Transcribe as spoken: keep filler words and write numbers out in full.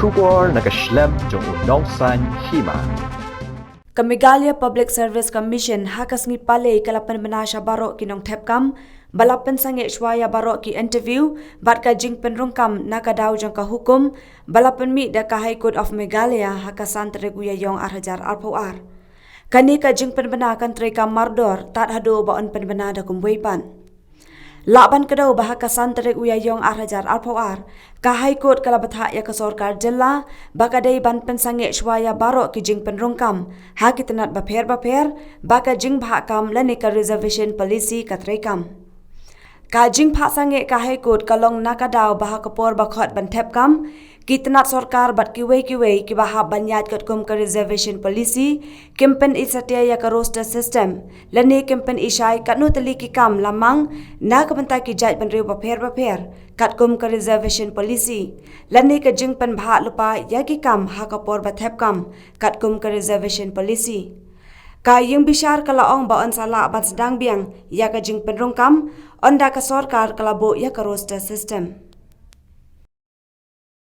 Khubor na ka shlem jong u nongsan hima. Ka Meghalaya Public Service Commission ha ka sngi Palei ka la pynbna sha baroh ki nongthep kam ba la pynsangeh shuwa ïa baroh ki interview bad ka jingpynrung kam na ka daw jong ka hukum ba la pynmih da ka High Court of Meghalaya ha ka san tarik u Ïaïong ar hajar arphew ar. Kane ka jingpynbna kan treikam mardor tad haduh ba yn pynbna da kumwei pat. Lah ban kdew ba ha ka san tarik u Ïaïong ar hajar arphew ar, ka High Court ka la bthah ïa ka sorkar jylla ba ka dei ban pynsangeh shuwa ïa baroh ki jingpynrung kam ha ki tnat bapher bapher ba ka jingbhah kam lane ka reservation policy ka treikam. Ka jingphah sangeh ka High Court ka long na ka daw ba ha ka por ba khot ban thep kam, ki tnat sorkar bad kiwei kiwei kiba hap ban ïaid katkum ka reservation policy kim pyni satia ïa ka roster system lane kim pyni shai katno tylli ki kam la mang na ka bynta ki jaitbynriew bapher bapher katkum ka reservation policy lane ka jingpynbhah lypa ïa ki kam ha ka por ba thep kam katkum ka reservation policy. Ka ïing bishar ka la ong ba yn sa lah ban sdang biang ïa ka jingpynrung kam ynda ka sorkar ka la buh ïa ka roster system.